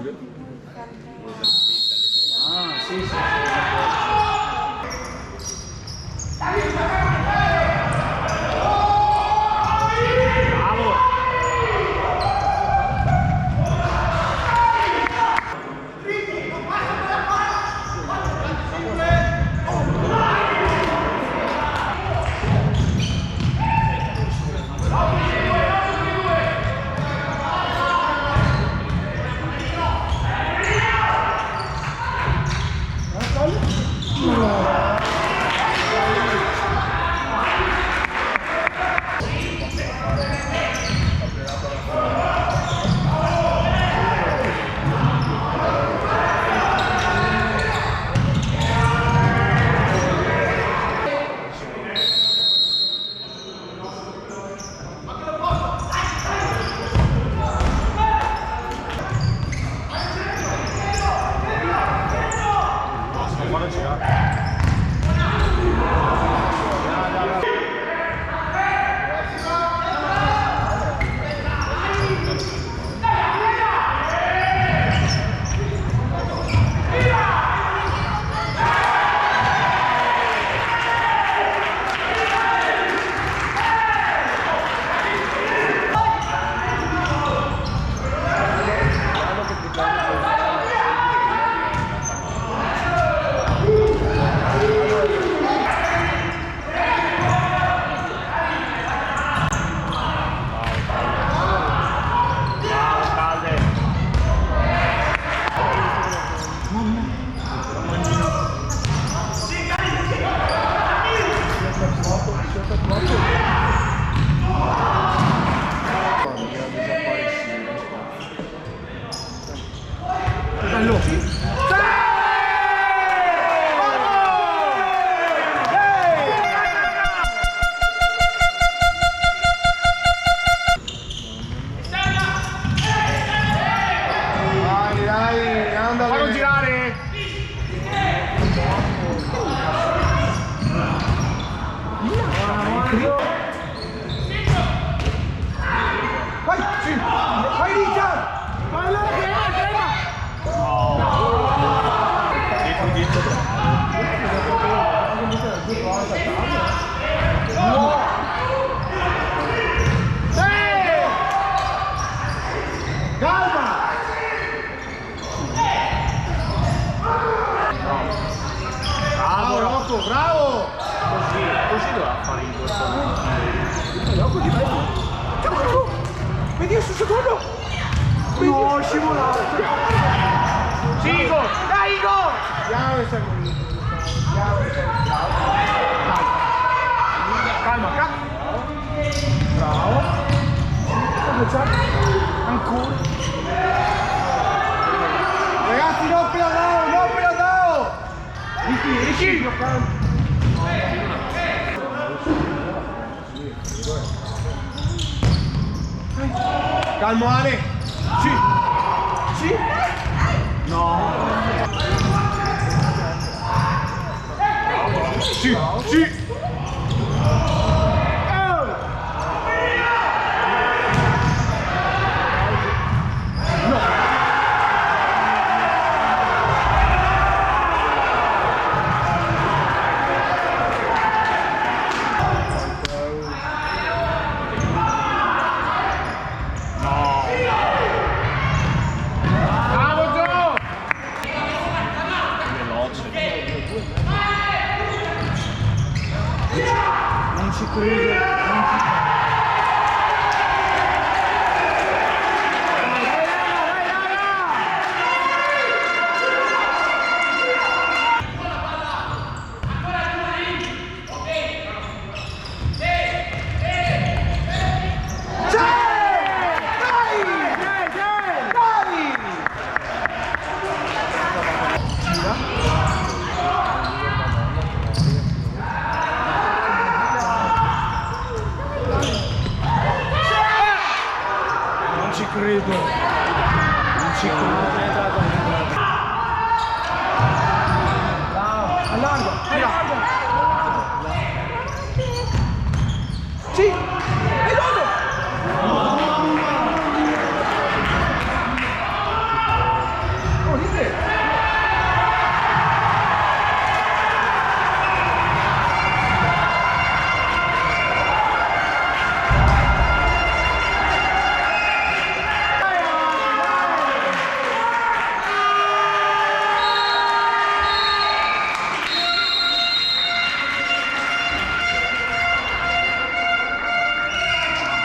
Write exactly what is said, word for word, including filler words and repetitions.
Ah, sì, sì, sì. Bello. Dai, dai, andale. Fallo girare. Vai, sì. Vai, Richard. Vai, là, ferma, ferma. Calma. Bravo, Rocco, bravo. Così, così doveva fare in quel momento. Rocco, ti vai. Cavolo! Vedi sul secondo! No, scivolato! Sì, Igor! Dai, Igor! Piano, Igor! Piano, Igor! Calma, calma! Bravo! Ancora! Ragazzi, no, però no, no, però no! Ricky, Ricky! Calmo, Ale. Sì. Sì. No. Sì, sì. Veloce. Non ci credo, non ci credo. Non ci credo. Non ci credo.